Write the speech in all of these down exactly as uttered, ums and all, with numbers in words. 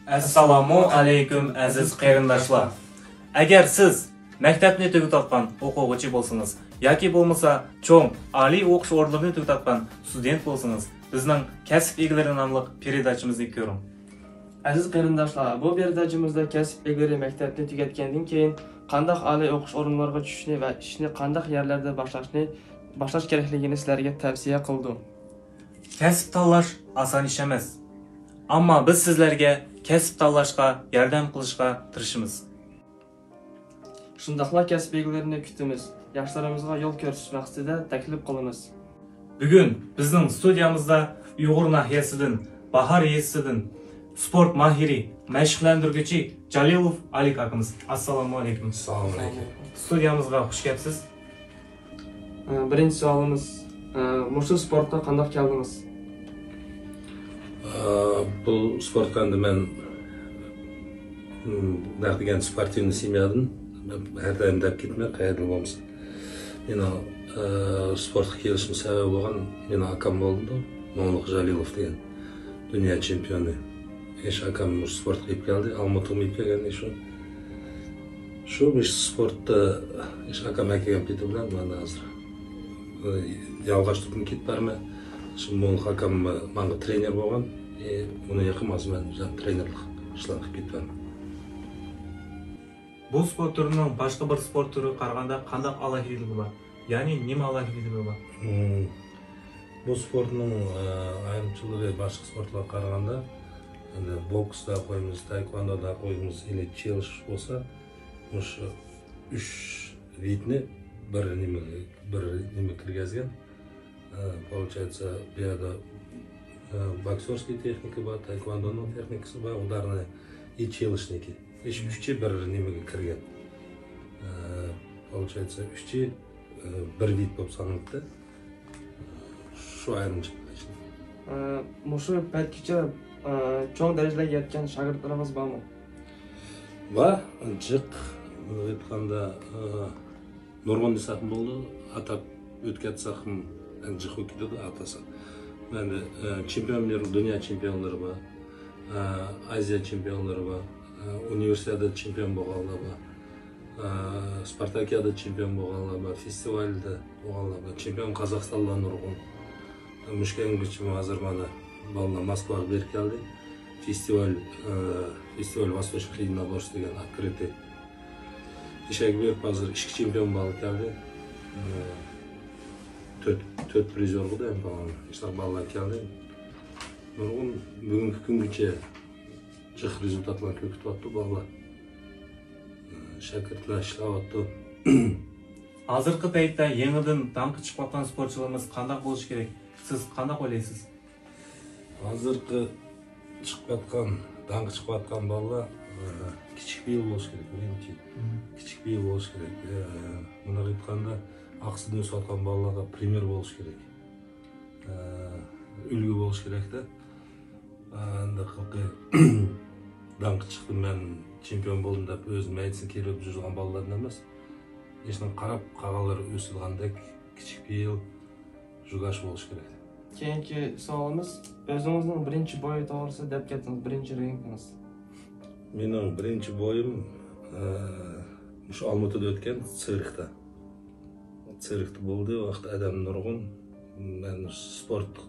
ئەسسالامۇ ئەلەيكۇم، ئەزىز قېرىنداشلار. ئەگەر سىز مەكتەپنى تۈگىتىۋاتقان ئوقۇغۇچى بولسىڭىز ياكى بولمىسا چوڭ ئالىي ئوقۇش ئورۇنلىرىنى تۈگىتىۋاتقان ستۇدېنت بولسىڭىز، بىزنىڭ كەسىپ ئىگىلىرى ناملىق پېرېداچىمىزنى كۆرۈڭ. ئەزىز قېرىنداشلار، بۇ پېرېداچىمىزدا كەسىپ ئىگىلىرى مەكتەپنى تۈگەتكەندىن كېيىن قانداق ئالىي ئوقۇش ئورۇنلىرىغا چۈشۈشنى ۋە ئىشنى قانداق يەرلەردە باشلاشنى، باشلاش كېرەكلىكىنى سىلەرگە تەۋسىيە قىلىدۇ. كەسىپ تاللاش ئاسان ئىش ئەمەس. ئەمما بىز سىزلەرگە كەسىپ تاللاشقا ياردەم قىلىشقا تىرىشىمىز. شۇنداقلا كەسىپ ئىگىلىرىنى كۈتىمىز. ياشلىرىمىزغا يول كۆرسىتىش مەقسىتىدە تەكلىپ قىلىمىز. بۈگۈن بىزنىڭ ستۇدىيەمىزدە ئۇيغۇر ناھىيەسىدىن، باھار يېزىسىدىن سپورت ماھىرى، مەشىقلەندۈرگۈچى جالىلوف ئالىك ئاكىمىز. ئەسسالامۇ ئەلەيكۇم. ئەسسالامۇ ئەلەيكۇم. ستۇدىيەمىزگە خۇش كەپسىز. ئە، بىرىنچى سوئالىمىز، ئە، مۇشۇ سپورتقا قانداق كەلدىڭىز؟ ئە، بۇ سپورتقا ئەمدى مەن، م، نەق دېگەن سپورتىۋنىي سېميادىن، ھەر دائىم دەپ كەتمەي، قەيەردىلا بولمىسا. مېنىڭ، ئە، سپورتقا كېلىشىم سەۋەبى بولغان مېنىڭ ئاكام بولدى، مۇڭلۇق جالىلوف دېگەن دۇنيا چېمپىيونى. ئىش ئاكام مۇشۇ سپورتقا ئېلىپ كەلدى، ئالمۇتىغا ئېلىپ كەلگەن ئىش ئۇ. شۇ بىر سپورتتا ئىش ئاكام ئەكەلگەن پېتى بىلەن مانا ھازىر، ئە، يالغاش تۇرۇپمۇ كېتىپ بارمەن. شۇ مۇڭلۇق ئاكام ماڭا ترېنېر بولغان. ئى، ئۇنىڭ يېقىن ھازىر مەن ترېنېرلىق ئىشلارنى قىلىپ كېتىپ بارىمەن. بۇ سپورت تۈرىنىڭ باشقا بىر سپورت تۈرىگە قارىغاندا قانداق ئالاھىدىلىكى بار؟ يەنى نېمە ئالاھىدىلىكى بار؟ مم. بۇ سپورتنىڭ، ئە، ئايرىمچىلىقى باشقا سپورتلارغا قارىغاندا، ئەمدى بوكستا قويىمىز، تايكۋاندودا قويىمىز، ئىلى چېلىش بولسا، مۇشۇ ئۈچ ۋىدنى بىر نېمىگە، بىر نېمىگە كىرگۈزگەن. ئە، получается، بۇ يەردە، ئە، بوكسېرسكىي تېخنىكا بار، تايكۋاندونىڭ تېخنىكىسى بار، ئۇدارنى، ئى، چېلىشنىكى. ئىش ئۈچى بىر نېمىگە كىرگەن. ئە، получается، ئۈچى، ئە، بىر ۋىد بولۇپ سانىلىپتۇ. شۇ ئايرىمچىلىق. ئە، مۇشۇ پەتكىچە، ئە، چوڭ دەرىجىلەرگە يەتكەن شاگىرتلىرىڭىز بارمۇ؟ بار، جىق. ئېيتقاندا، ئە، نۇرغۇن دېسەكمۇ بولىدۇ، ئاتاپ ئۆتكەتسەكمۇ جىق بولۇپ كېتىدۇ، ئاتىسا. مەندە، ئە، چېمپىيون، دۇنيا چېمپىيونلىرى بار، ئە، ئازىيا چېمپىيونلىرى بار، ئە، ئۇنىۋېرسىادىدا چېمپىيون بولغانلار بار، ئە، سپارتاكىادىدا چېمپىيون بولغانلار بار، فېستىۋالدا بولغانلار بار، چېمپىيون قازاقىستانلار نۇرغۇن. مۇشۇ كەلگۈچىمۇ ھازىر مانا بالىلار موسكۋاغا بېرىپ كەلدى. فېستىۋال، ئە، فېستىۋال «Восточных единоборств» دېگەن ئاكرىتى. ئىشەككە بېرىپ ھازىر ئىككى چېمپىيون بالا كەلدى. ئە، تۆت، تۆت پرىزور بولدى، ئەمدى ئىشلار بالىلار كەلدى. نۇرغۇن بۈگۈنكى كۈنگىچە جىق رېزۇلتاتلار كۆرسىتىۋاتىدۇ بالىلار. ئە، شاگىرتلار ئىشلەۋاتىدۇ. ھازىرقى پەيتتە يېڭىدىن داڭقى چىقىۋاتقان سپورتچىلىرىمىز قانداق بولۇشى كېرەك؟ سىز قانداق ئويلايسىز؟ ھازىرقى چىقىۋاتقان، داڭقى چىقىۋاتقان بالىلار، ئە، كىچىك پېئىل بولۇشى كېرەك، بىرىنچى. مم. كىچىك پېئىل بولۇشى كېرەك. ئە، مۇنداق ئېيتقاندا، ئارقىسىدىن ئۆسۈۋاتقان بالىلارغا پىرىمېر بولۇشى كېرەك. ئە، ئۈلگە بولۇشى كېرەك-تە. ئە، ئەمدى قىلقى داڭقى چىقتىم، مەن چېمپىيون بولدۇم دەپ ئۆزىنى مەيدىسىنى كېرىپ يۈرىدىغان بالىلاردىن ئەمەس. ئىشنىڭ قاراپ قالغانلىرى ئۆسىدىغاندەك كىچىك پېئىل، جۇگاش بولۇشى كېرەك. كېيىنكى سوئالىمىز، ئۆزىڭىزنىڭ بىرىنچى بويى توغرىسىدا دەپ كەتتىڭىز، بىرىنچى رېڭكىڭىز. مېنىڭ بىرىنچى بويۇم، ئە، مۇشۇ ئالمۇتىدا ئۆتكەن سىركتا. سىركتا بولدى، ۋاقىت ئادەم نۇرغۇن. مەن سپورت،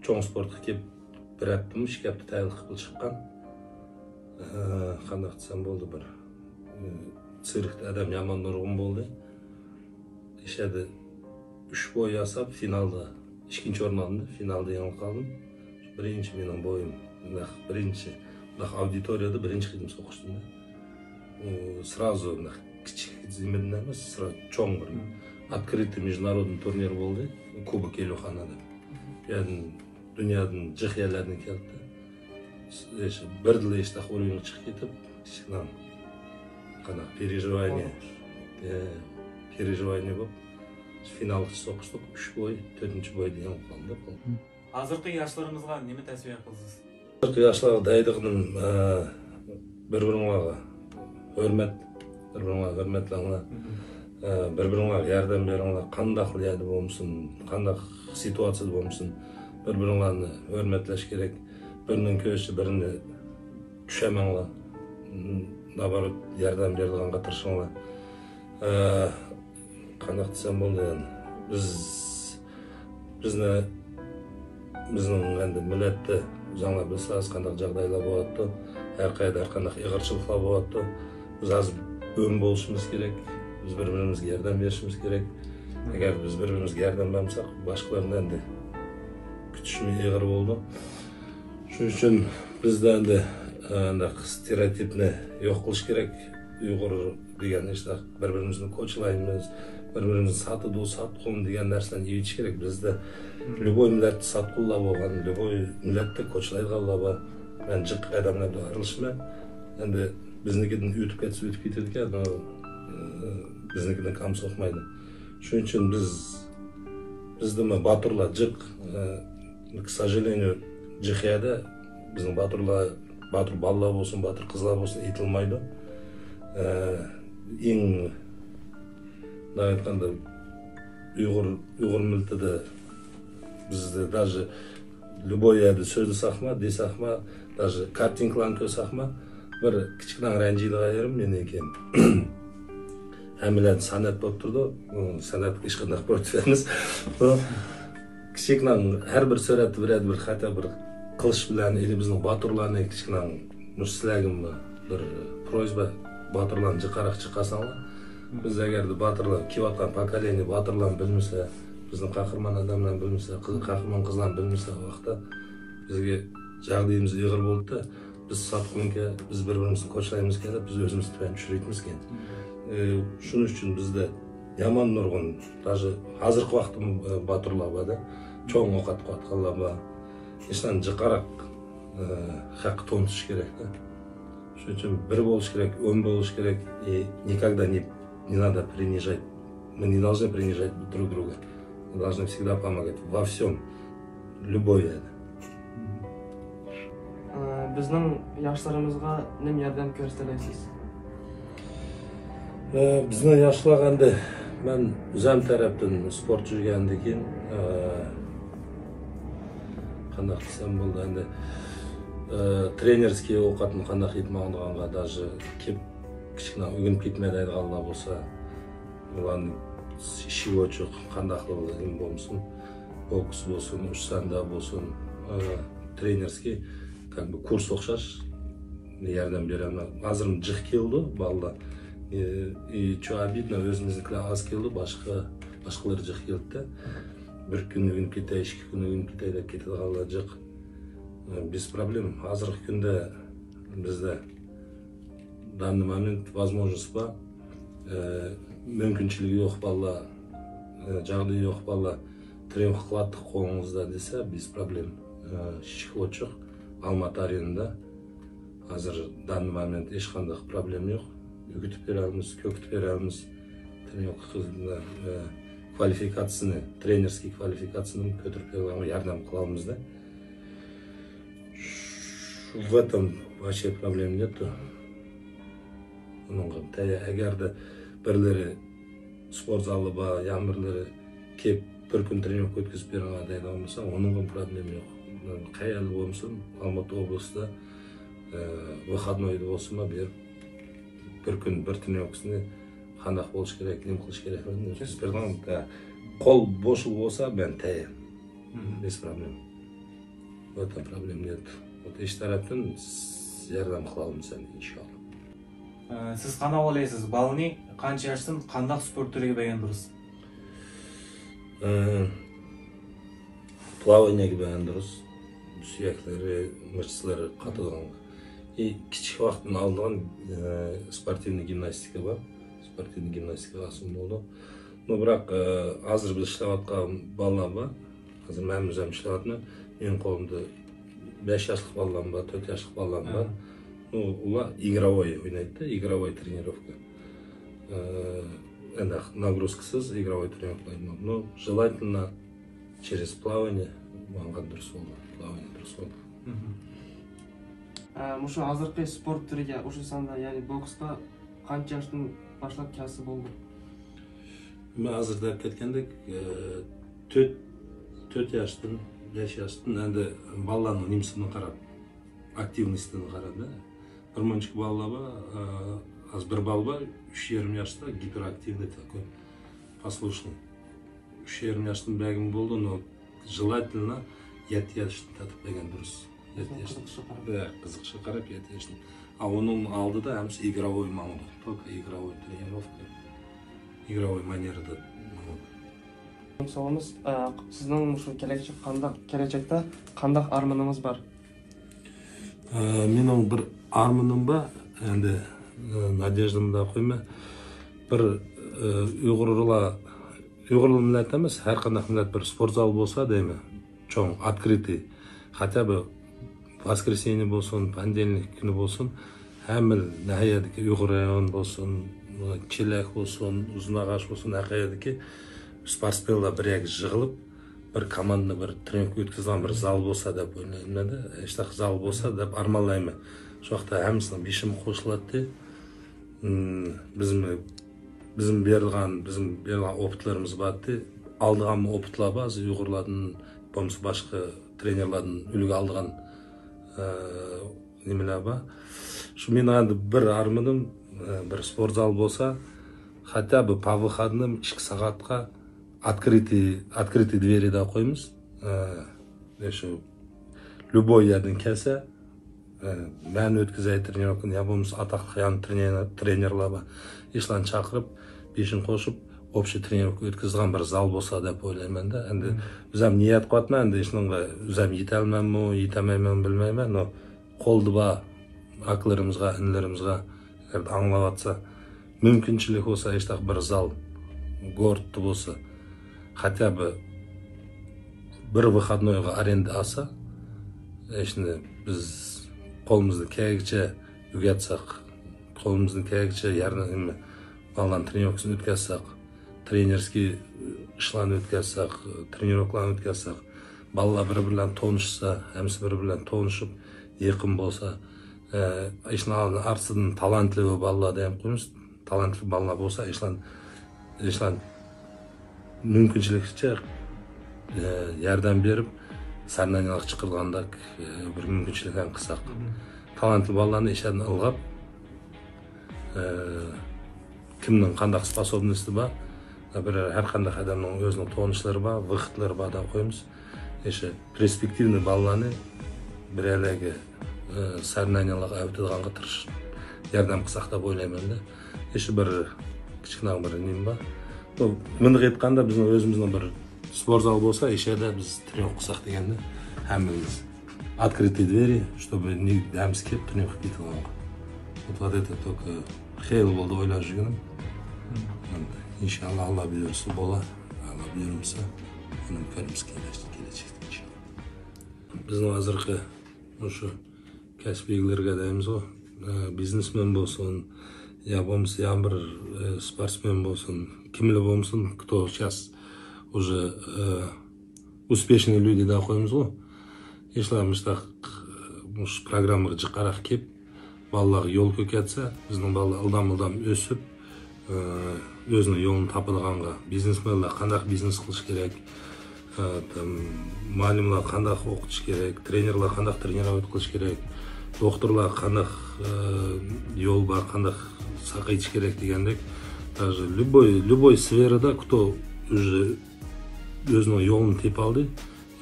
چوڭ سپورتقا كېلىپ بىر ھەپتىمۇ، ئىككى ھەپتە تەييارلىق قىلىپ چىققان. ئە، قانداق دېسەم بولدى، بىر، ئە، سىركتا ئادەم يامان نۇرغۇن بولدى. ئىشەدە ئۈچ بوي ياساپ، فىنالدا ئىككىنچى ئورۇن ئالدىم، فىنالدا يېڭىلىپ قالدىم. بىرىنچى مېنىڭ بويۇم، بۇنداق بىرىنچى، بۇنداق ئاودىتورىيەدە بىرىنچى قېتىم سوقۇشتۇم. ئۇ سرازۇ بۇنداق كىچىك زېمىندە ئەمەس، سرازۇ چوڭ بىر، مم، ئوتكرىتىي مېژدۇنارودنىي تۇرنىر بولدى. كۇبوك ئېليۇخانا دەپ. بۇ يەردىن، دۇنيادىن، جىق يەرلەردىن كەلدى. بىردىلا ئىشتاق ئۇرۇيۇنغا چىقىپ كېتىپ، كىچىكلا قانداق، переживание، ئە، переживание بولۇپ، فىنالغىچە سوقۇشتۇق، ئۈچ بوي، تۆتىنچى بويدا يېڭىپ قالدۇق. ھازىرقى ياشلىرىمىزغا نېمە تەۋسىيە قىلىسىز؟ ھازىرقى ياشلارغا دەيدىغىنىم، ئە، بىر-بىرىڭلارغا ھۆرمەت، بىر-بىرىڭلارغا ھۆرمەتلەڭلار. ئە، بىر-بىرىڭلارغا ياردەم بېرىڭلار. قانداق يەردە بولمىسۇن، قانداق سىتۇئاتسىيەدە بولمىسۇن، بىر-بىرىڭلارنى ھۆرمەتلەش كېرەك. بىرىنىڭ كۆزىچە بىرىنى چۈشەمەڭلار. نابارات ياردەم بېرىدىغانغا تىرىشىڭلار. ئە، قانداق دېسەم بولىدۇ ئەمدى؟ بىز، بىزنى، بىزنىڭ ئەمدى مىللەتتە ئۆزۈڭلار بىلىسىلەر، قانداق جاغدايلار بولۇۋاتىدۇ. ھەر قەيەردە ھەر قانداق ئېغىرچىلىقلار بولۇۋاتىدۇ. بىز ھازىر ئۆڭ بولۇشىمىز كېرەك. بىز بىر-بىرىمىزگە ياردەم بېرىشىمىز كېرەك. ئەگەر بىز بىر-بىرىمىزگە ياردەم بەرمىسەك، باشقىلارنى ئەمدى كۈتۈشمۇ ئېغىر بولىدۇ. شۇنىڭ ئۈچۈن بىزدە ئەمدى، ئە، ئانداق ستېرېئوتىپنى يوق قىلىش كېرەك. ئۇيغۇر دېگەن ئىشتا بىر-بىرىمىزنى كوچىلايمىز، بىر-بىرىمىزنى ساتىدۇ، ساتقۇن دېگەن نەرسىلەرنى ئېيتىش كېرەك. بىزدە لوبوي مىللەتتە ساتقۇنلار بولغان، لوبوي مىللەتتە كوچىلايدىغانلار بار. مەن جىق ئادەملەر بىلەن ئارىلىشىمەن. ئەمدى بىزنىڭكىدىن ئۆتۈپ كەتسە ئۆتۈپ كېتىدىكەن، ئە، بىزنىڭكىدىن كام سوقمايدۇ. شۇنىڭ ئۈچۈن بىز، بىزدىمۇ باتۇرلار جىق، ئە، к сожалению، جىق يەردە بىزنىڭ باتۇرلار، باتۇر بالىلار بولسۇن، باتۇر قىزلار بولسۇن ئېيتىلمايدۇ. ئە، ئەڭ، مۇنداق ئېيتقاندا، ئۇيغۇر، ئۇيغۇر مىللىتىدە بىزدە даже لوبوي يەردە سۆزلىسەكمۇ، دېسەكمۇ، даже كارتىنكىلارنى كۆرسەكمۇ، بىر كىچىكنىڭ رەنجىيدىغان يېرىم مېنىڭكى. ھەممىلەر سەنئەت بولۇپ تۇرىدۇ. ئۇ سەنئەتكە ھېچقانداق بۇرۇت بەرمەيمىز. بۇ كىچىكنىڭ ھەر بىر سۈرەتتە بىرەر بىر خەتە بىر قىلىش بىلەن ئېلى بىزنىڭ باتۇرلارنى كىچىكنىڭ مۇشۇ سىلەرگىمۇ بىر پروسيبا، باتۇرلارنى جىقراق چىقارساڭلار. بىز ئەگەردە باتۇرلار كېلىۋاتقان پوكولение باتۇرلارنى بىلمىسە، بىزنىڭ قەھرىمان ئادەملەرنى بىلمىسە، قىز، قەھرىمان قىزلارنى بىلمىسە، ئۇ ۋاقىتتا بىزگە جاغدىيىمىز ئېغىر بولىدۇ. بىز ساتقۇنكەن، بىز بىر-بىرىمىزنى كوچىلايمىزكەن دەپ، بىز ئۆزىمىزنى تۆۋەن چۈشۈرۈۋېتىمىزكەن. ئى، شۇنىڭ ئۈچۈن بىزدە يامان نۇرغۇن، даже ھازىرقى ۋاقىتتا، ئى، باتۇرلار بار-دە، چوڭ ئوق ئاتقانلار بار. ئىشلارنى جىقراق، ئى، خەققە تونۇتۇش كېرەك-دە. شۇنىڭ ئۈچۈن بىر بولۇش كېرەك، ئون بولۇش كېرەك. ئى، никогда не, не надо принижать. Мы не должны принижать друг друга. Мы должны всегда помогать во всём. Любой это. ئە، بىزنىڭ ياشلىرىمىزغا نېمە ياردەم كۆرسىتەلەيسىز؟ ئە، بىزنىڭ ياشلار ئەمدى، مەن ئۆزۈم تەرەپتىن سپورت يۈرگەندىن كېيىن، ئە، قانداق دېسەم بولىدۇ ئەمدى، ئە، тренерский ئوقەتنى قانداق يېتىپ ماڭىدىغانغا، даже كېلىپ كىچىكىنە ئۆگىنىپ كەتمەيدىغانلار بولسا، ئۇلارنىڭ ئىشى ئوچۇق، قانداق قىلغىلى بولمىسۇن، بوكس بولسۇن، ئۇچ ساندا بولسۇن، ئە، тренерский، как бы، كۇرس ئوخشاش ياردەم بېرەلمەي. ھازىرمۇ جىق كېلىدۇ بالىلار. ئى، ئى، چو обидно، ئۆزىمىزنىڭكىلەر ئاز كېلىدۇ، باشقا، باشقىلىرى جىق كېلىدۇ. بىر كۈن ئۆگىنىپ كېتەي، ئىككى كۈن ئۆگىنىپ كېتەي دەپ كېتىدىغانلار جىق. ئە، без проблем. ھازىرقى كۈندە بىزدە данный момент возможность بار. ئە، مۇمكىنچىلىكى يوق بالىلار، ئە، جاغدىيى يوق بالىلار ترېنىروۋكا قىلاتتۇق قولىڭىزدا دېسە، без проблем. ئە، ئىشىك ئوچۇق، ئالماتا ئارېنىدا. ھازىر данный момент ھېچقانداق پروبلېما يوق. ئۆگىتىپ بېرەلمىز، كۆكىتىپ بېرەلمىز. ترېنىروۋكا قىلىپ، ئە، كۋالىفىكاتسىيىنى، тренерский كۋالىفىكاتسىيىنى كۆتۈرۈپ بېرىدىغانغا ياردەم قىلالمىز-دە. شۇ، в этом вообще проблема нету. ئۇنىڭغا تەييار. ئەگەردە بىرلىرى سپورت زالى بار، يەنە بىرلىرى كېلىپ بىر كۈن ترېنىروۋكا ئۆتكۈزۈپ بېرىڭلار دەيدىغان بولسا، ئۇنىڭغا پروبلېما يوق. قەيەردە بولمىسۇن، ئالمۇتا ئوبلاستىدا، ئە، выходنويدا بولسىمۇ بېرىپ بىر كۈن بىر ترېنىروۋكىسىنى قانداق بولۇشى كېرەك، نېمە قىلىش كېرەكلىكىنى ئۆتكۈزۈپ بېرىدىغان، ئە، قول بوش بولسا مەن تەييار. مم. بىز پروبلېما. ئۇ يەردە پروبلېما يوق. ئۇ يەردە ھېچ تەرەپتىن ياردەم قىلالمىسەن، ئىنشاللا. ئە، سىز قانداق ئويلايسىز، بالىنى قانچە ياشتىن قانداق سپورت تۈرىگە بەرگەن دۇرۇس؟ ئە، پلاۋانىيەگە بەرگەن دۇرۇس. سۈيەكلىرى، مىشىسلىرى قاتىدىغان. ئى، كىچىك ۋاقىتتىن ئالىدىغان، ئە، سپورتىۋنىي گىمناستىكا بار. سپورتىۋنىي گىمناستىكا ئالسىمۇ بولىدۇ. نو، بىراق، ئە، ھازىر بىز ئىشلەۋاتقان بالىلار بار. ھازىر مەن ئۆزۈم ئىشلەۋاتىمەن. مېنىڭ قولۇمدا بەش ياشلىق بالىلارمۇ بار، تۆت ياشلىق بالىلارمۇ بار. ھە. نو، ئۇلار ئىگروۋوي ئوينايدۇ، ئىگروۋوي ترېنىروۋكا. ئە، ئەندى ناگرۇزكىسىز ئىگروۋوي ترېنىروۋكا ئوينايدۇ. نو، желательно через плавание ماڭغان دۇرۇس بولىدۇ. پلاۋانىيە دۇرۇس بولىدۇ. مھم. ئە، مۇشۇ ھازىرقى سپورت تۈرىگە، ئۇشۇ ساندا، يەنى بوكسقا قانچە ياشتىن باشلاپ كەلسە بولىدۇ؟ مەن ھازىر دەپ كەتكەندەك، ئە، تۆت، تۆت ياشتىن، بەش ياشتىن ئەمدى بالىلارنىڭ نېمىسىدىن قاراپ، ئاكتىۋنوستىدىن قاراپ، Гармончик балалар бар, ә, аз бир бала бар, үш жарым жаста, гиперактивный такой, послушный. Үш жарым жастан бергенге болады, но желательно жеті жастан тартып берген дұрыс. Жеті жастан. Иә, қызықшы қарап жеті жастан. А оның алдыда әмсі игровой маңды, только игровой тренировка, игровой манерада. Соңымыз, ә, сіздің, шу келешек қандай, келешекте қандай арманыңыз бар? Ә, менің бір арманым бар, енді, ә, надеждам да қойма. Бір, ә, ұйғырлар, ұйғырлар милләт емес, әр қандай милләт бір спортзал болса деймін. Чоң, открытый. Хотя бы воскресенье болсын, понедельник күні болсын, әміл нәхиядегі ұйғыр район болсын, Челек болсын, Ұзынағаш болсын, нәхиядегі спортсменлар бір жерге жығылып, бір команданы бір тренировка өткізген бір зал болса деп ойлаймын да, іштақ зал болса деп арманлаймын. Сол жақта әмісінің бешім қосылады. М, біздің, біздің берілген, біздің берілген опытларымыз бар да, алдыған опытлар бар, ұйғырлардың, болмаса басқа тренерлердің үлгі алдыған, ә, немелер бар. Шу менің енді бір арманым, ә, бір спортзал болса, хотя бы по выходным ікі сағатқа открытый, открытый двери да қоймыз. Ә, шу любой жерден келсе, ә, мен өткізейін тренировканы, я болмаса атақты яны тренер, тренерлер бар. Исланы шақырып, бешін қосып, общий тренировка өткізген бір зал болса деп ойлаймын да. Енді біз ham ниет қылатырмыз, енді ешнеңге, біз ham жете аламанмы, жете алмайманмы, білмеймін, но қолда бар акаларымызға, інілерімізге, егер де аңлап жатса, мүмкіншілік болса, ешнақ бір зал городта болса, хотя бы бір выходнойға аренда алса, ешне біз қолымызды кегіше үгетсек, қолымызды кегіше ярны, неме, балаларның тренировкасын өткізсек, тренерский, ы, ішланы өткізсек, ы, тренировкаларын өткізсек, балалар бір-бірлерін танысса, әмісі бір-бірлерін танысып, еқін болса, ә, ишінің алдын артсыдың талантливый балалар деп қоймыз. Талантливый балалар болса, ишілен, ишілен мүмкіншілікше, ә, ярдәм беріп, соревнованияларға шыққырғанда, ә, бір мүмкіншілік қылсақ. Талантливый балаларны ишәден ылғап, ә, кімнің қандай способности бар, например, әр қандай адамның өзінің тонышлары бар, выходлары бар деп қоймыз. Иші перспективный балаларны бір әлеге, ә, соревнованияларға әвітедіғанға тырыс, ярдәм қылсақ деп ойлаймын да. Иші бір кішкене бір нем бар. Бұл, мындық айтқанда, біздің өзіміздің бір спортзал болса, иші де біз тренировка қылсақ дегенде, һәммеміз открытые двери, чтобы не дәміз келіп тренировка кетіп алғанға. Вот, вот это только хейл болды ойлап жүргенім. Енді, иншалла, Алла бұйырса бола, Алла бұйырмаса, оны көріміз келешекте, келешекте, иншалла. Біздің азырқы, ұшы, кәсібилерге дейміз ғой, ә, бизнесмен болсын, я болмаса, я бір, ә, спортсмен болсын, кімлі болсын, кто сейчас уже, ә, успешный люди деп қоймыз ғой. Ешілер мыштақ, ә, программаға жыққарақ кеп, балаларға жол көрсетсе, біздің балалар ылдам-ылдам өсіп, ә, өзінің жолын табатығанға, бизнесменлер қандай бизнес қылыш керек, ә, там, мұғалімлер қандай оқытыш керек, тренерлер қандай тренировать қылыш керек, докторлар қандай, ә, жол бар, қандай сақайтыш керек дегендек, даже любой, любой сферада, кто уже өзінің жолын теп алды,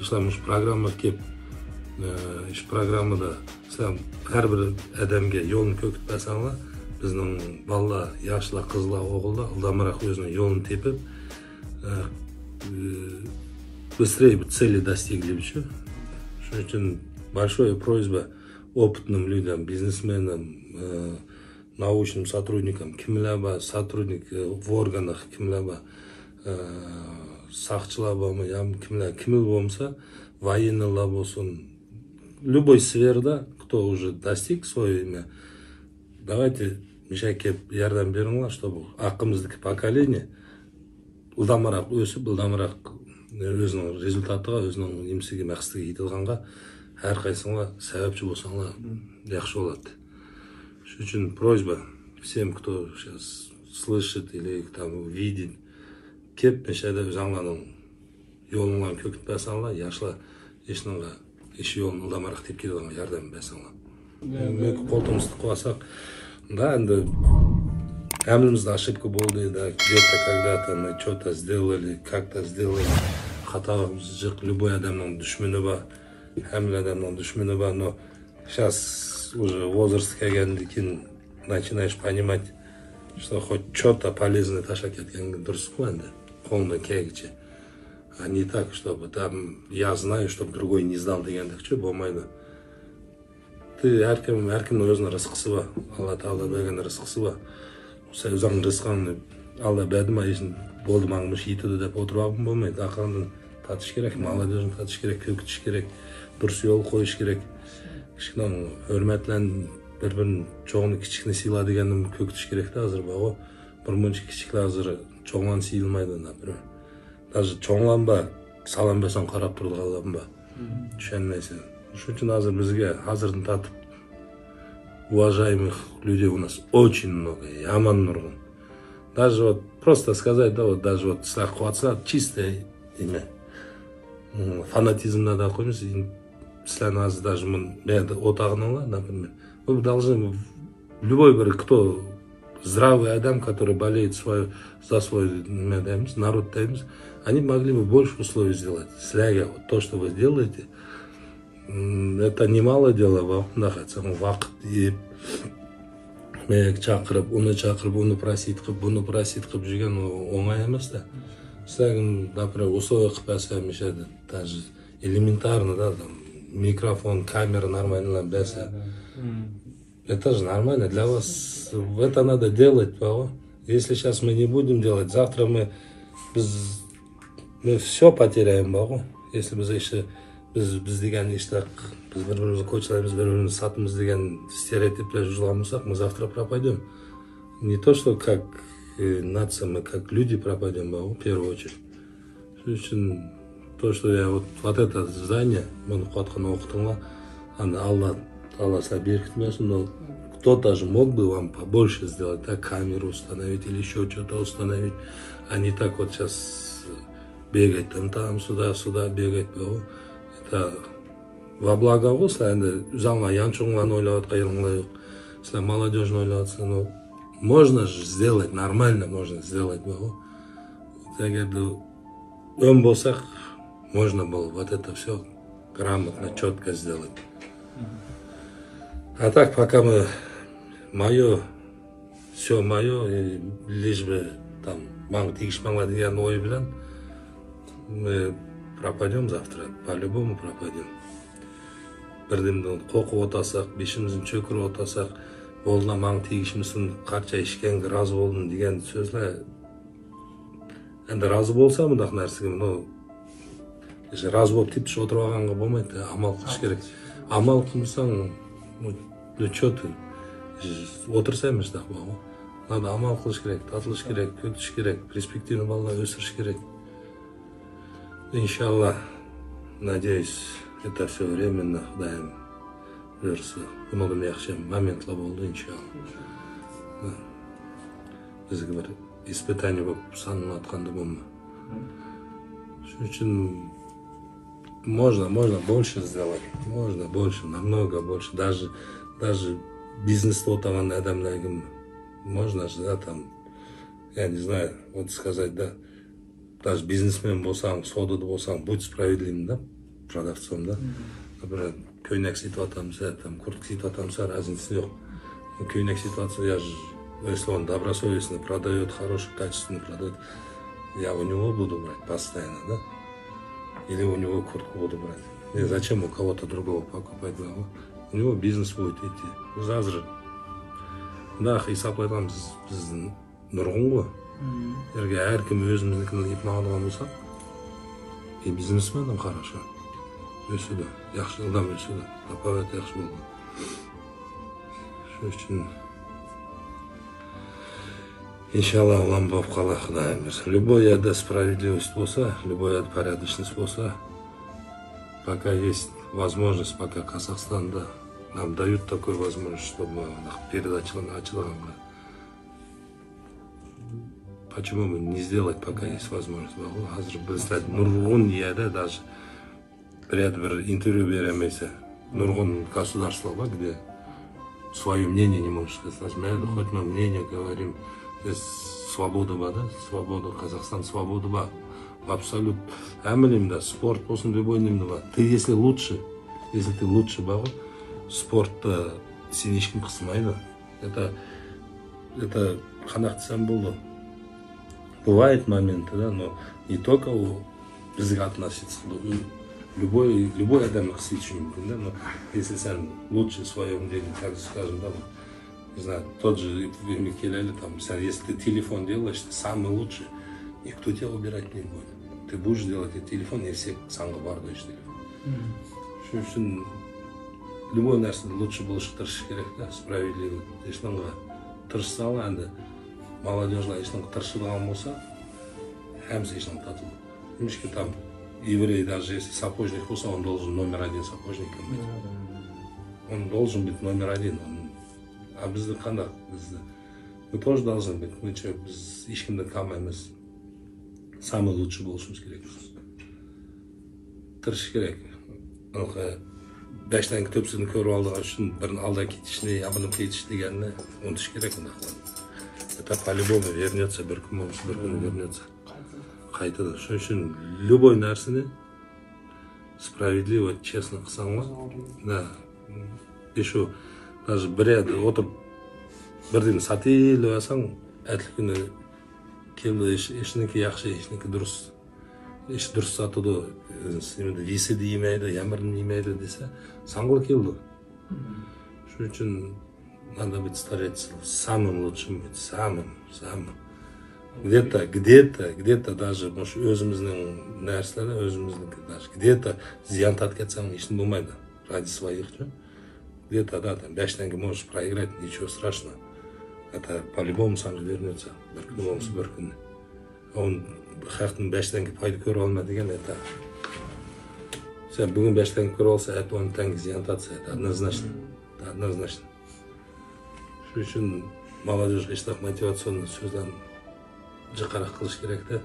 ишілер мыш программа кеп, ә, іш программада сән һәр бір әдемге жолын көкітпесеңлер, біздің балалар, яшла, қызла, оғылла ылдамырақ өзінің жолын тепіп, ә, ә, быстрее цели достигли бы, что. Шуның үшін большое просьба опытным людям, бизнесменам, ә, научным сотрудникам, кімлер бар, сотрудник, ә, в органах кімлер бар, ә, сақшылар бармы, я кімлер, кімлер болмаса, военныйлар болсын, любой сферада, кто уже достиг свое имя, давайте, міша кеп, ярдәм беріңлер, чтобы ақымыздікі поколение ылдамырақ өсіп, ылдамырақ өзінің результатыға, өзінің немсіге, мақсатыға жететіғанға әр қайсыңлар сәбепші болсаңлар, яхшы болады. Шуның үшін просьба всем, кто сейчас слышит или там видит, кеп, мешеде өзіңлернің жолыңларын көкітпесеңлер, яшла ешніңге, еш жолын ылдамырақ теп кететіғанға ярдәм берсеңлер. مۆكۈپ قولتۇمىزنى تۇتۇپ ئالساق، да, endi, ھەممىمىزدە ошибка بولدى да, где-то когда-то мы что-то сделали, как-то сделали, خاتالىقىمىز جىق. Любой ئادەمنىڭ دۈشمىنى بار، ھەممە ئادەمنىڭ دۈشمىنى بار. Но сейчас уже возраст kelgəndən keyin начинаешь понимать, что хоть что-то полезное tashlab ketganga durusku endi, qo'lingdan kelguncha. А не так, чтобы там я знаю, чтоб другой не знал degandekchi bo'lmaydi. Ты, ھەر كىم، ھەر كىمنىڭ ئۆزىنىڭ رىزقىسى بار. ئاللا تائالا بەرگەن رىزقىسى بار. سەن ئۆزۈڭنىڭ رىزقىڭنى ئاللا بەردىمۇ، بولدى، ماڭا مۇشۇ يېتىدۇ دەپ ئولتۇرۇۋالغىلى بولمايدۇ. ئاخىرىدا تارتىش كېرەك، مالادېژنى تارتىش كېرەك، كۆكىتىش كېرەك، دۇرۇس يول قويۇش كېرەك. كىشىنىڭ ھۆرمەت بىلەن بىر-بىرىنى، چوڭنى كىچىكنى سىيلا دېگەننى كۆكىتىش كېرەكتە ھازىر بارغۇ. بىر مۇنچە كىچىكلەر ھازىر چوڭلارنى سىيلىمايدۇ، например. Даже چوڭلارمۇ بار، سالام بەرسەڭ قاراپ تۇرىدىغانلارمۇ بار. چۈشەنمەيسەن. شۇنىڭ ئۈچۈن ھازىر بىزگە ھازىردىن تارتىپ уважаемых людей у нас очень много, يامان نۇرغۇن. Даже вот просто сказать, да, вот даже вот سىلەر قىلىۋاتسىلەر, чисто نېمە, فاناتىزملاردا قويمىسا, سىلەرنىڭ ھازىر даже مۇن-، بۇ يەردە ئولتۇرغىنىڭلار, например, вы должны, любой بىر, кто здравый ئادەم, который болеет свой, за свой, نېمە دەيمىز, народ دەيمىز, они могли бы больше условий сделать. سىلەرگە вот то, что вы делаете, это немало дело, مۇنداق ئېيتساڭ, ۋاقىت يەپ, مەيەك چاقىرىپ، ئۇنى چاقىرىپ، ئۇنى просить قىلىپ، بۇنى просить قىلىپ يۈرگەن ئوڭاي ئەمەس-تە. سىلەرگە, например, ئۇسۇل قىلىپ بەرسە ھەمىشە, даже элементарно, да, там, مىكروفون, كامېرا نورمالنىلا بەرسە. Это же нормально для вас. Это надо делать, بارغۇ. Если сейчас мы не будем делать, завтра мы, بىز, мы всё потеряем, بارغۇ. Если بىز ئىشتە, بىز, بىز دېگەن ئىشتا, بىز بىر-بىرىمىزنى كوچىلايمىز, بىر-بىرىمىزنى ساتىمىز دېگەن ستېرېотипلەر يۇزلىغان بولساق, мы завтра пропадём. Не то что как, э, нация, мы как люди пропадём, بارغۇ, в первую очередь. شۇنىڭ ئۈچۈن то, что я вот, вот это здание, بۇنى قۇرۇۋاتقان ۋاقتىڭلار, ئەنە ئاللا تائالا سىلەرگە بەرىكەت بەرسۇن. Но кто-то же мог бы вам побольше сделать, да, камеру установить или ещё что-то установить, а не так вот сейчас бегать там, там, сюда, сюда бегать, да. Это во благо-ку, сىلەر ئەمدى ئۆزۈڭلار يانچۇقۇڭلارنى ئويلاۋاتقان يېرىڭلار يوق. سىلەر مالادېژنى ئويلاۋاتىسىلەر. Ну, можно же сделать, нормально можно сделать, بارغۇ. ئەگەر ئۆڭ بولساق, можно было вот это всё грамотно, чётко сделать. А так, пока мы моё, всё моё, и лишь бы там, ماڭا تېگىشمەڭلار دېگەن ئوي بىلەن, мы пропадём завтра, по-любому пропадёم. بىردىمدىن قورقۇپ ئولتۇرساق, بېشىمىزنى چۆكۈرۈپ ئولتۇرساق, بولدىلا, ماڭا تېگىشمىسۇن, قانچە ئىچكەنگە رازى بولدۇم دېگەن سۆزلەر. ئەمدى رازى بولسا مۇنداق نەرسىگە, بۇنى رازى بولۇپ تىپتىش ئولتۇرۇۋالغانغا بولمايدۇ. ئامال قىلىش كېرەك. ئامال قىلمىساڭ, ну, ну, чё ты? ئولتۇرسا مۇشۇنداق بارغۇ. مانا ئامال قىلىش كېرەك, تارتىلىش كېرەك, كۆكىتىش كېرەك, پېرسپېكتىۋىنى بالىلار ئۆستۈرۈش كېرەك. Иншалла, надеюсь, это всё временно, Xudoyim buyursa, بۇنىڭدىن ياخشى مومېنتلار بولىدۇ, иншалла. بىزگە بىر ئىسپىتانىيە بولۇپ سانىلىۋاتقاندا بۇمۇ. شۇنىڭ ئۈچۈن можно, можно больше сделать, можно больше, намного больше. Даже, даже بىزنېستا ئولتۇرغان ئادەملەرگە можно же, да, там, я не знаю, вот сказать, да, даже бизнесмен болсаң, содада болсаң, будь справедливым, да, продавцом, да. Например, كۆينەك سېتىۋاتامسەن, там, كۇرتكا سېتىۋاتامسەن, разницы يوق. كۆينەك سېتىۋاتسا, я же, если он добросовестно продаёт, хороший, качественный продаёт, я у него буду брать постоянно, да. Или у него куртку буду брать. Я зачем у кого-то другого покупать, да? У него бизнес будет идти. Biz hozir, bunday hisoblaydigan biz, biz نۇرغۇنغۇ. ئەگەر ھەر كىم ئۆزىمىزنىڭكىنى ئېلىپ ماڭىدىغان بولساق, بىزنېسمېن ھەم قاراشا ئۆسىدۇ، ياخشى ئىلدام ئۆسىدۇ، تاپاۋەت ياخشى بولىدۇ. شۇنىڭ ئۈچۈن, иншалла, ئۇلام بولۇپ قالار خۇدايىم بۇيرۇسا. Любой يەردە справедливость بولسا, любой يەردە порядочность بولسا, пока есть возможность, пока Казахстанда нам дают такую возможность, чтобы передачаларны ئاچىدىغانغا. Почему бы не сделать, пока есть возможность? Hozir bizda nurg'un yerda даже bir yerda bir intervyu berolmaysan. Nurg'un государство bor, где свое мнение не можешь сказать. Значит, мына жерде хоть мы мнение говорим. Здесь свобода бар да, свобода, Казахстан свобода бар. Абсолют. Һәммә нимада, спорт болсын, любой нимада бар. Ты если лучше, если ты лучше, бар ғой, спортта сен ешкім қысмайды. Это, это қанақ десем болды. Бывают моменты, да, но не только у бізге относиться. Любой, любой адам қысып кетуі мүмкін, да, но если сен лучше в своем деле, так же скажем, да, не знаю, тот же, келелі, там, сен, если ты телефон делаешь, ты самый лучший, никто тебя убирать не будет. Ты будешь делать этот телефон, и все саңға бар да, телефон. Шуның үшін любой нәрседе лучше болушы тырысыш керек, да, справедливый. Ешнаңға тырыссаң, енді молодежьлар ешнаңға тырысылған болса, һәммесі ешнаңға татылды. Немешке там еврей, даже если сапожник болса, он должен номер один сапожником быть. Он должен быть номер один. Он, а бізді қандай, бізді, мы тоже должны быть. Мы че, біз ешкімді қалмаймыз. Самый лучший болушымыз керек. Тырысыш керек. Ылғи бәштәңге төпсіні көріп алдыған үшін бірін алда кетішіне, абынып кетіш дегенні ұмытыш керек. Это по-любому вернется, бір күн болмаса, бір күні вернется. Қайтады. Шуның үшін любой нәрсені справедливо, честно қылсаң ба? Да. Еще даже бір жерде отырып, бірдеңе сатайын деп алсаң, әтілі күні келді, еш-, ешінікі яхшы, ешінікі дұрыс. Еш дұрыс сатуды, э, немене, весы деймейді, ямырын деймейді десе, саңғыл келді. Шуның үшін надо быть стараться, самым лучшим быть, самым, самым. Где-то, где-то, где-то даже, может, өзіміздің нәрселер, өзіміздің даже где-то зиян тартып кетсең, ешнеңе болмайды. Ради своих, че? Где-то, да, там, бәштәңге можешь проиграть, ничего страшного. Это по-любому саңа вернется. Бір күні болмаса, бір күні. Оны халықтың бәштәңге пайда көріп алма деген, это. Сен бүгін бәштәңге көріп алса, это оны тәңге зиян тартса, это однозначно. Это однозначно. Шуның үшін молодежьға ешнақ мотивационный сөздерін жықарак қылыш керек те.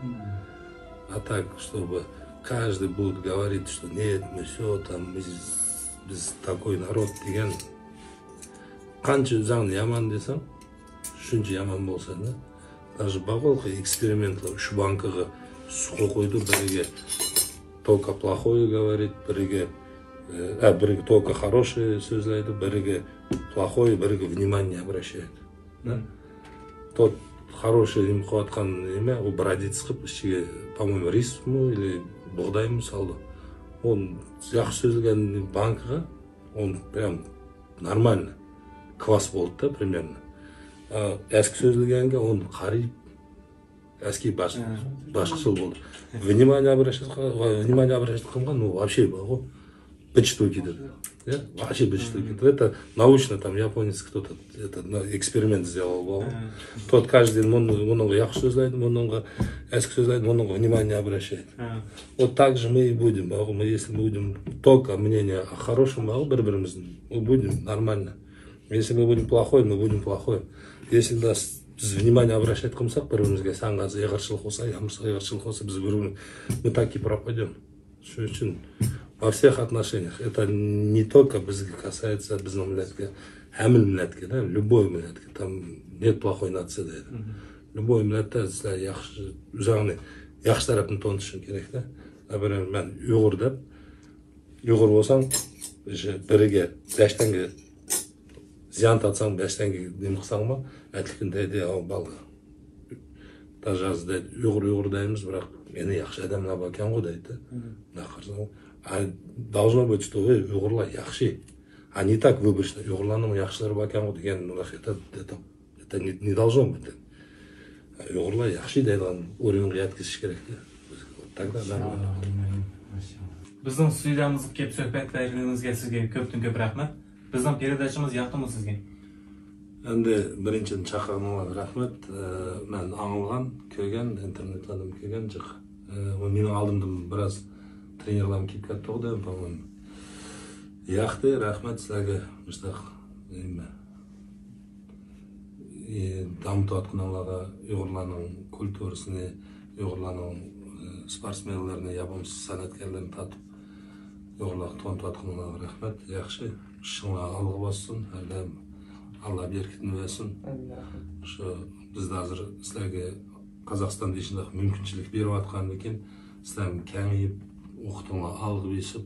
А так, чтобы каждый будет говорить, что нет, мы все там, мы, біз такой народ деген. Қанша өзіңді яман десең, шунша яман болса да. Даже бар ғой экспериментлер, үш банкаға су қойды, біріге только плохое говорит, біріге, э, а, біріге только хорошее сөзлейді, біріге плохое, біріге внимание обращает. Да? Тот хороший неме қылыватқан неме, ол бродить қылып, ішіге, по-моему, рис му или бұғдай ма салды. Ол жақсы сөйлеген банкаға, ол прям нормально. Квас болды да, примерно. А, әскі сөйлегенге оны қарай, әскі баш-, башқышыл болды. Внимание обращать қылған, внимание обращать қылған, ну, вообще бар ғой. Быт-шыт кетеді. Иә, вообще быт-шыт кетеді. Это научно, там, японец кто-то, это, на-, эксперимент сделал, бар ғой. Тот каждый день, мон-, муныңға яхшы сөйлейді, муныңға әскі сөйлейді, муныңға внимание обращает. Вот так же мы и будем, бар ғой. Мы, если мы будем только мнение о хорошем, бар ғой, бір-біріміздің, мы будем нормально. Если мы будем плохой, мы будем плохой. Если нас, біз внимание обращать қылмасақ, бір-бірімізге, саған қазір ығыршылық болса, ямырсық ығыршылық болса, біз бір-, мы так и пропадем. Шуның үшін во всех отношениях, это не только бізге касается, біздің милләтке, һәммә милләтке, да, любой милләтке, там нет плохой нации, да. Любой милләтте сілер яхшы, үзеңні яхшы тарафын танытышың керек, да. Например, мен уйғур деп, уйғур болсаң, уже біріге, бәштәңге зиян тартсаң, бәштәңге неме қылсаң ба, әтілкін дейді, ау, балға. Даже аз дейді, уйғур, уйғур дейміз, бірақ, енді яхшы адамлар бар екен ғой, дейді. Мына қарасаң, а должно быть, что, ой, уйғурлар яхшы. А не так выборочно, уйғурларның яхшылары бар екен ғой деген, мына это, это, это не, не должно быть. Уйғурлар яхшы дейдіған уровеньге жеткізіш керек те. Тогда нормально. Біздің студиямызға келіп сөхбәт бергеніңізге сізге көптен көп рахмет. Біздің передачамыз яқтымы сізге? Endi birinchidan chaqirganinglarga rahmat. Ee, men anglagan, ko'rgan, internetlardan ko'rgan jiq. Ee, u mening oldimdan biraz trenirlarım kelib ketdi, по-моему. Yoqdi, rahmat sizlarga. Mustaq, nima, ee, damlatayotganinglarga, uyg'urlarning kulturasini, uyg'urlarning, ee, sportsmenlarini, ya bo'lmasa san'atkorlarni tortib, uyg'urlarga tanıtayotganinglarga rahmat. Yaxshi, ishinglar olg'a bossin. Har doim ئاللا بەرىكىتىنى بەرسۇن. ئامىن، رەھمەت. شۇ بىزدە ھازىر سىلەرگە قازاقىستاندا شۇنداق مۇمكىنچىلىك بېرىۋاتقاندىكىن، سىلەرمۇ كېڭىيىپ، ئوقۇتۇڭلار ئالغا بېسىپ،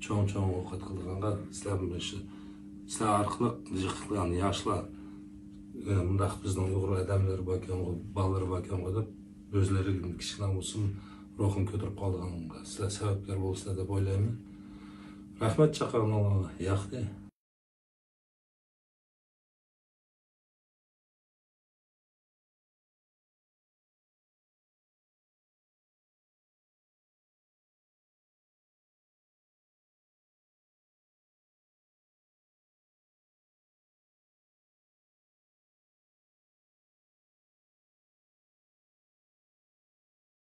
چوڭ-چوڭ ئوقۇت قىلىدىغانغا، سىلەرمۇ شۇ، سىلەر ئارقىلىق جىق قىلغان ياشلار، ئە، مۇنداق بىزنىڭ ئۇيغۇر ئادەملىرى باركەنغۇ، بالىلىرى باركەنغۇ دەپ، ئۆزلىرى كىچىكلا بولسۇن، روھىنى كۆتۈرۈپ قالىدىغانغا سىلەر سەۋەبكار بولىسىلەر دەپ ئويلايمەن. رەھمەت چاقىرغىنىڭلارغا. ياقتى.